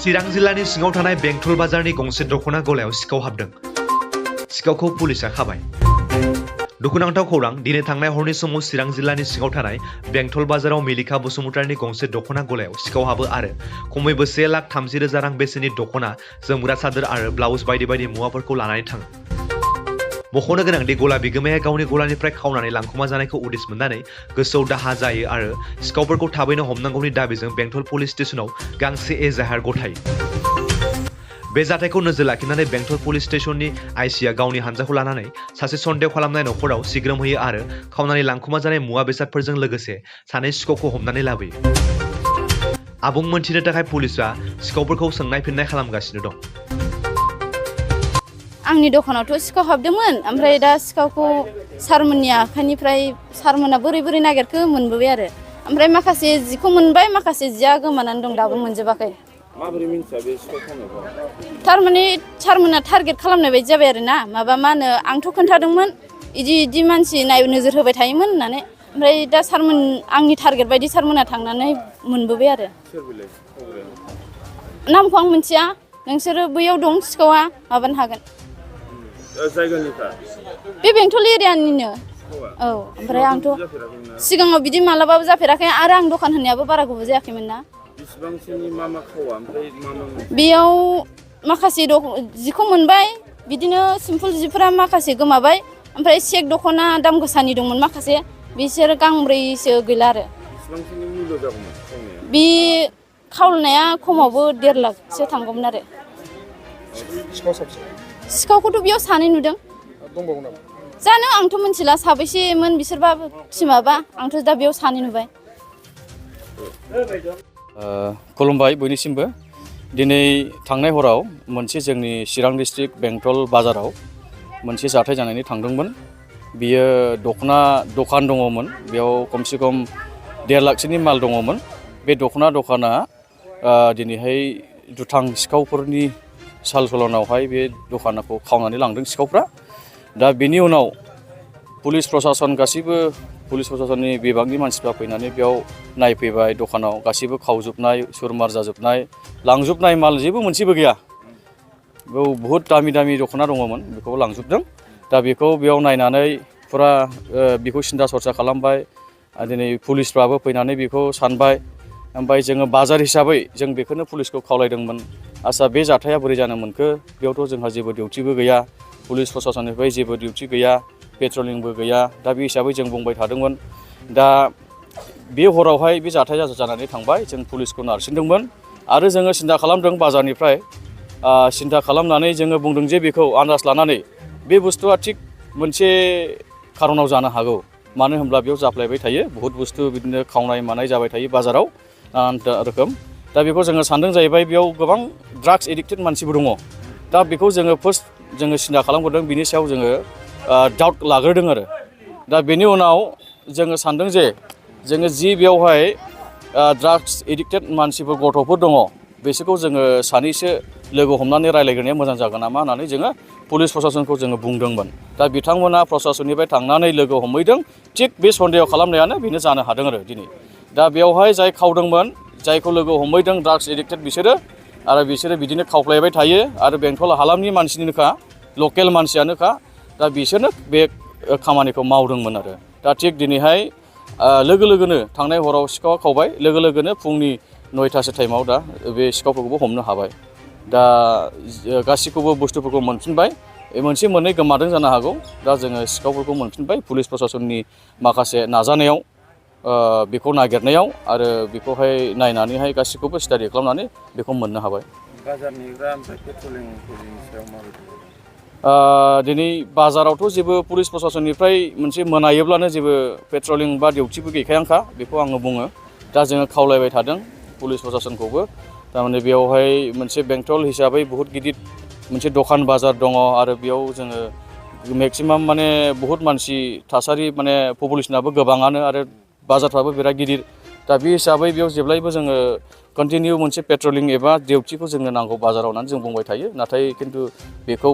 चिरां जिल्लानि सिङाव थानाय बेंटल बाजारनि गंसे दख'ना गलायाव सिखाव हाबदों। सिखावखौ पुलिसा खाबाय। दुखुनांथाव खौरां, दिनै थांनाय हरनि समाव चिरां जिल्लानि सिङाव थानाय बेंटल बाजाराव मिलिका बसुमतारिनि गंसे दख'ना गलायाव सिखाव हाबो आरो खमैबो 1,30,000 रां बेसेननि दख'ना, जोमग्रा सादोर आरो ब्लाउस बायदि बायदि मुवाफोरखौ लानानै थाङो। मख'नो गोनांदि गला बिगोमाया गावनि गलानिफ्राय खावनानै लांखुमा जानायखौ उदिस मोननानै गोसोआव दाहा जायो आरो सिखावफोरखौ थाबैनो हमनांगौनि दाबिजों बेंटल पुलिस स्टेशनाव गांसे एजाहार गथायो। बे जाथायखौ नोजोर लाखिनानै बेंटल पुलिस स्टेशननि आइसिआ गावनि हानजाखौ लानानै सासे सन्देह खालामनाय नखराव सिग्रोम होयो आरो खावनानै लांखुमा जानाय मुवा बेसादफोरजों लोगोसे सानै सिखावखौ हमनानै लाबोयो। आबुं मोनथिनो थाखाय पुलिसआ सिखावफोरखौ सोंनाय फिननाय खालामगासिनो दं। आंनि दखानावथ' सिखाव हाबदोंमोन, ओमफ्राय दा सिखावखौ सारमोननि आखाइनिफ्राय सारमोना बोरै बोरै नागिरखो मोनबोबाय आरो ओमफ्राय माखासे जिखौ मोनबाय, माखासे जिया गोमानानै दं, दाबो मोनजोबाखै। माबोरै मिन्थिया बे सिखाव खावनायखौ? थारमाने सारमोना टारगेट खालामनाय बायदि जाबाय आरो ना, मा होनो आंथ' खोन्थादोंमोन इदि मानसि नोजोर होबाय थायोमोन होननानै, ओमफ्राय दा सारमोन आंनि टारगेट बायदि सारमोना थांनानै मोनबोबाय आरो। सोर बेलाय खावग्राया? नामखौ आं मिथिया, नोंसोरो बैयाव दं सिखावा माबानो हागोन। जायगानिफ्राय? बे बेंटल एरियानिनो। औ, ओमफ्राय आंथ' सिगाङाव बिदि मालाबाबो जाफेराखै आरो आं दखान होनायाबो बारा गोबाव जायाखैमोन ना। बेसेबांसोनि मा खावा, ओमफ्राय मा बेयाव माखासे जिखौ मोनबाय, बिदिनो सिम्पोल जिफोरा माखासे गोमाबाय, ओमफ्राय सेक दख'ना दाम गोसानि दंमोन माखासे, बिसोर गांब्रैसो गैला आरो। बेसेबांसोनि मुल्य जागौमोन खावनाया? बे खावनाया खमावबो 1.5 लाखसो थांगौमोन आरो। सिखावखौथ' बेयाव सानै नुदों। दंबावो नामा? जानो आंथ' मिथिला साबैसेमोन बिसोरबा टिमाबा, आंथ' दा बेयाव सानै नुबाय। खुलुमबाय बयनिसिमबो। दिनै थांनाय हराव मोनसे जोंनि चिरां डिस्ट्रिक्ट बेंटल बाजाराव मोनसे जाथाय जानानै थांदोंमोन। बियो दखान दङमोन, बेयाव खमसे खम 1.5 लाखसोनि माल दङमोन। बे दखाना दिनैहाय दुथां सिखावफोरनि साल सलनावहाय बे दखानखौ खावनानै लांदों सिखावफ्रा। दा बेनि उनाव पुलिस प्रसासननि बिभागनि मानसिफ्रा फैनानै बेयाव नायफैबाय, दखानाव गासिबो खावजोबनाय, सुरमार जाजोबनाय, लांजोबनाय माल जेबो मोनसेबो गैया। बेयाव बहुद दामि दख'ना दङमोन, बेखौ लांजोबदों। दा बेखौ बेयाव नायनानै फुरा बेखौ सिन्था सरसा खालामबाय। दिनै पुलिसफ्राबो फैनानै बेखौ सानबाय, ओमफ्राय जोङो बाजार हिसाबै जों बेखौनो पुलिसखौ खावलायदोंमोन, आच्चा बे जाथाया बोरै जानो मोनखो? बेयावथ' जोंहा जेबो डिउटिबो गैया, पुलिस प्रसासननिफ्राय जेबो डिउटि गैया, पेट्रलिंबो गैया। दा बे हिसाबै जों बुंबाय थादोंमोन। दा बे हरावहाय बे जाथाया जानानै थांबाय, जों पुलिसखौ नारसिनदोंमोन आरो जोङो सिन्था खालामदों बाजारनिफ्राय सिन्था खालामनानै जोङो बुंदों जे बेखौ आन्दाज लानानै बे बुस्थुआ थिग मोनसे खारनाव जानो हागौ। मानो होनब्ला बेयाव जाफ्लायबाय थायो, बहुद बुस्थु बिदिनो खावनाय मानाय जाबाय थायो बाजाराव नानानथा रोखोम। दा बेखौ जोङो सानदों जाहैबाय बेयाव गोबां ड्राग्स एडिक्टेड मानसिबो दङ। दा बेखौ जोङो फार्स्ट सिन्था खालामग्रोदों, बिनि सायाव जोङो डाउट लाग्रोदों आरो। दा बेनि उनाव जोङो सानदों जे जोङो जि बेयावहाय ड्राग्स एडिक्टेड मानसिफोर गथ'फोर दङ, बिसोरखौ जोङो सानैसो लोगो हमनानै रायज्लायग्रोनाया मोजां जागोन नामा होननानै जोङो पुलिस प्रसासनखौ जोङो बुंदोंमोन। दा बिथांमोना प्रसासननिफ्राय थांनानै लोगो हमहैदों, थिग बे सन्देह खालामनायानो बेनो जानो हादों आरो दिनै। दा बेयावहाय जाय खावदोंमोन, जायखौ लोगो हमहैदों ड्राग्स एडिक्टेड बिसोरो बिदिनो खावफ्लायबाय थायो आरो बेंटल हालामनि मानसिनिनोखा, लकेल मानसियानोखा। दा बिसोरनो बे खामानिखौ मावदोंमोन आरो। दा थिग दिनैहाय लोगोनो थांनाय हराव सिखावा खावबाय, लोगोनो फुंनि 9टासो टाइमाव दा बे सिखावफोरखौबो हमनो हाबाय। दा गासिखौबो बुस्थुफोरखौ मोनफिनबाय, मोनसे मोननै गोमादों जानो हागौ। दा जोङो सिखावफोरखौ मोनफिनबाय पुलिस प्रसासननि माखासे नाजानायाव, बेखौ नागिरनायाव आरो बेखौहाय नायनानैहाय गासिखौबो स्टाडि खालामनानै बेखौ मोननो हाबाय। बाजारनि ओमफ्राय पेट्रलिंफोरनि सायाव माबायदि? दिनै बाजारावथ' जेबो पुलिस प्रसासननिफ्राय मोनसे मोनायोब्लानो जेबो पेट्रलिं बा डिउटिबो गैखायानोखा, बेखौ आङो बुङो। दा जोङो खावलायबाय थादों पुलिस प्रसासनखौबो, थारमाने बेयावहाय मोनसे बेंटल हिसाबै बहुद गिदिर मोनसे दखान बाजार दङ आरो बेयाव जोङो मेक्सिमाम माने बहुद मानसि थासारि, माने पपुलेसनाबो गोबाङानो आरो बाजारफ्राबो बिराद गिदिर। दा बे हिसाबै बेयाव जेब्लायबो जोङो कन्टिनिउ मोनसे पेट्रलिं एबा डिउटिखौ जोंनो नांगौ बाजाराव होननानै जों बुंबाय थायो। नाथाय खिन्थु बेखौ